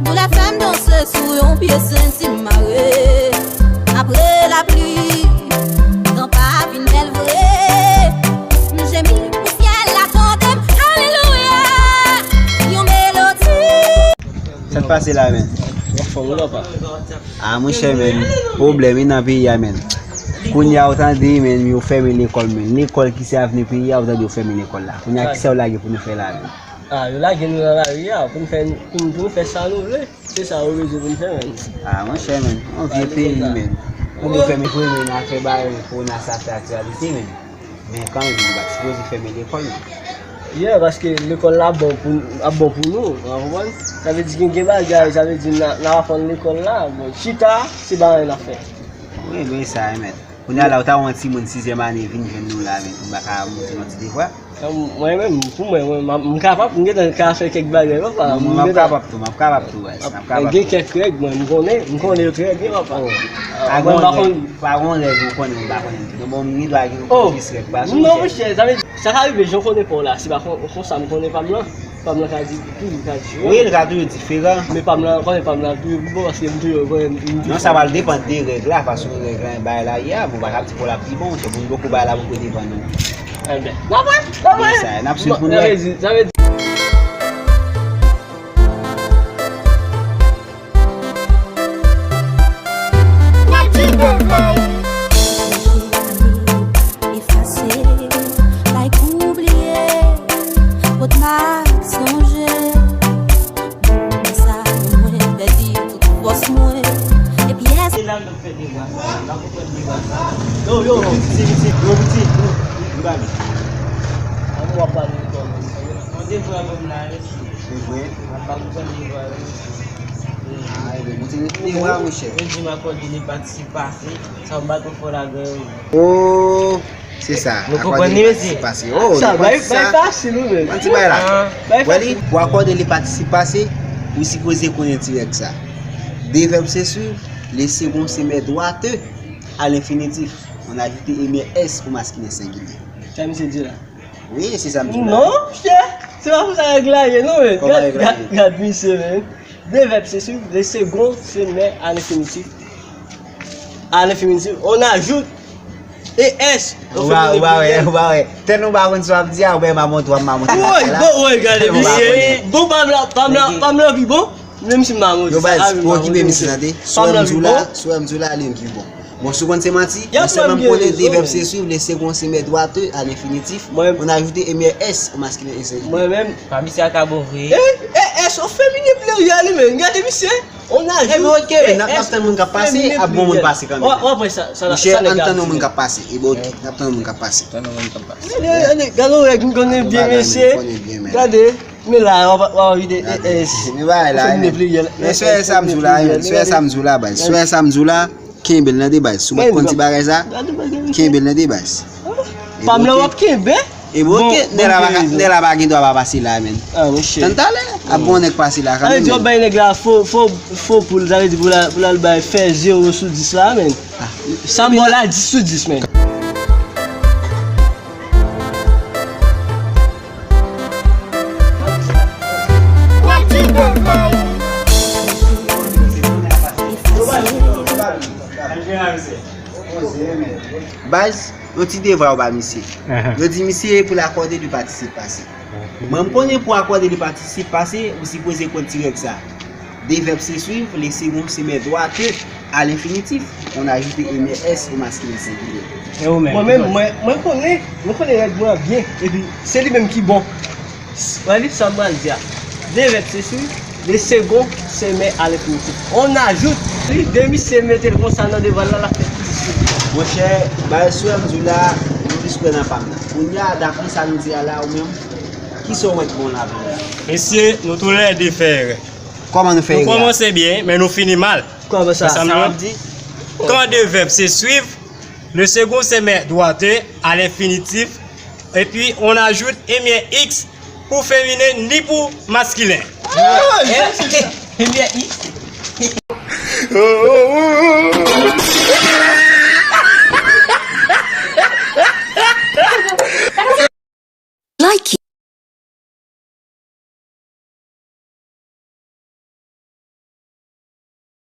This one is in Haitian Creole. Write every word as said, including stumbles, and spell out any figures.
Doulè fè m danse sou yon pye senti m mare. Apre lapli, tan pa vin bèl vre. M jemi pou syèl la tande m. Alelouya, yon melodi. Sa k pase la menm? Anfòm ou la pa? Ah, monchè, men, pwoblèm wi nan peyi a, men. Kounye a, ou tande, men, yo fèmen lekòl, men. Lekòl ki se avni peyi a, ou tande yo fèmen lekòl la. Kounye a, kisa yo lage pou nou fè la, men? Ah, yo lage nou nan lari a, pou nou fè, pou nou, pou nou fè sa nou vle. Se sa yo bezwen pou nou fè, men. Ah, monchè, men, yon vye peyi, men. Pou nou fèmen vre, men, afè bagay kowona sa fè aktyalite, men. Men kanmenm, nou pa t sipoze fèmen lekòl, non. Yeah, paske lekòl la bon pou, ap bon pou nou, w konprann? Sa vle di gen, gen bagay, sa vle di n a, n a aprann lekòl la. Bon, chita, se bagay n ap fè. Wi, men sa, wi, mèt. Kounye a la, ou ta wè yon timoun sizyèm ane vin jwenn nou la, men, ou pa ka montre yon ti devwa? Mwen menm, pou mwen, mwen, m, m kapab, m gentan ka fè kèk bagay, papa. Non, m ap kapab tou, m ap kapab tou, baz. M ap kapab tou. Gen kèk règ, mwen, m konnen, m konnen yo trè byen, papa. Pa gon règ, pa gon règ ou konnen, ou pa konnen. Bon, m gen dwa gen yon plis règ pase w, monchè. Non, monchè, sa vle di, sa ka rive, jan w konnen pa w la, se pa kon, konsa m konnen pa m lan. Pa m lan ka di, toujou ka di. Wi, l ka toujou diferan. Men pa m lan, konnen pa m lan toujou pi bon, paske m toujou konnen m pi fò. Non, sa pral depann de règ la, fason règ la, bagay la ye a, bon, pa ka di pou l ap pi bon, se moun poko bagay la poko depann non. Enben, n ap wè, n ap wè. Sa, n ap swiv pou n wè. Sa vle di, sa vle di. Efase, bay kou bliye, kot m ap sonje. Sa mwen pèdi tout fòs mwen. Epi yès. Se la m ap fè dega sa, m ap konprann dega sa. Yo, yo, yo, piti, piti, yo, piti, yo, yo, yo, yo. An mwa pale kòm. Mande vwa ban m la, yo. Se vre? M ap konprann dega sa. Ah, ebyen, montre nou dega, monchè. Yo di m akòde li patisipe pase, sa m pa twò fò ladan yo. Oh, se sa. Nou konprann li, mesye? Pase. Oh, sa, bay, bay fasil, ou menm. Yon ti bagay la. Wè li, pou akòde li patisipe pase, ou sipoze konnen ti règ sa. Deux verbes se suivent, le second se met droite à l'infinitif. On ajoute M R S au masculin singulier. Sa misye di la. Wi, se sa m di la. Non, chè, se pa konsa règ la ye, non, men. Kòman règ la ye? Gad, gad, gad misye, men. Deux verbes se suivent, le second se met à l'infinitif. À l'infinitif, on ajoute E S. Ou pa, ou pa wè, ou pa wè. Tèlman ou pa konn sa w ap di a, ou pa montre, w ap montre. Woy, bon, woy, gade misye. Bon, pa m la, pa m la, pa m la pi bon. Menm si m pa montre. Yo, baz, pa okipe misye, tande. Sou M di w la, sou M di w la, li menm ki bon. Bon, si w konn se manti, men sèlman m konnen deux verbes se suivent, le second se met droite à l'infinitif. On ajoute M R S au masculin singulier. Mwen menm. Pa misye a ka bon vre. E S au féminin pluriel, li menm. Gade misye. On ajoute. Ebyen, oke, n ap, n ap tann moun k ap pase, ap bon moun pase kanmenm. Misye, ann tann yon moun k ap pase. Ebyen, oke, n ap tann yon moun k ap pase. Tann yon moun k ap pase. Gade, gade, gade yon règ m konnen byen, mesye. Gade, men la, w ap, w ap vide E S. Men bagay la, men. Men sou sa m di w la, men. Sou sa m di w la, baz. Sou sa m di w la. Kenbe l nan de baz. Si w pa t konn ti bagay sa, kenbe l nan de baz. Pa m nan w ap kenbe? E bon, oke, nèg la pa ka, nèg la pa gen dwa pa pase la, men. Ah, monchè. Tann talè, ap gon nèg pase la kanmenm. Sa vle di w ap bay nèg la fo, fo, fo poul, sa vle di pou l al, pou l al bay fè zewo sou dis la, men. Sa m ba w la, dis sou dis, men. Baz, yon ti devwa ou ba misye. Yo di misye pou l akòde li patisipe pase. Mwen, m konnen pou akòde li patisipe pase, ou sipoze konn ti règ sa. Deux verbes se suivent, le second se met droite à l'infinitif. On ajoute M R S au masculin singulier. E ou menm? Mwen menm, mwen, mwen konnen, mwen konnen règ mwen an byen. Epi, se li menm ki bon. Wè li, sa m pral di a. Deux verbes se suivent, le second se met à l'infinitif. On ajoute, li, de misye mete l konsa nan devan l la, l ap fè dis sou dis. Monchè, bagay sou M di w la, nou plis kwè nan pa m nan. Kounye a, daprè sa nou di a la, ou menm, kisa w wè k bon ladan l la? Mesye, nou toulède fè erè. Kòman nou fè erè a? Nou kòmanse byen, men nou fini mal. Kòman sa? Sa w ap di? Quand deux verbes se suivent, le second se met droite à l'infinitif, et puis on ajoute M R X pour féminin ni pour masculin. Ah, M R X.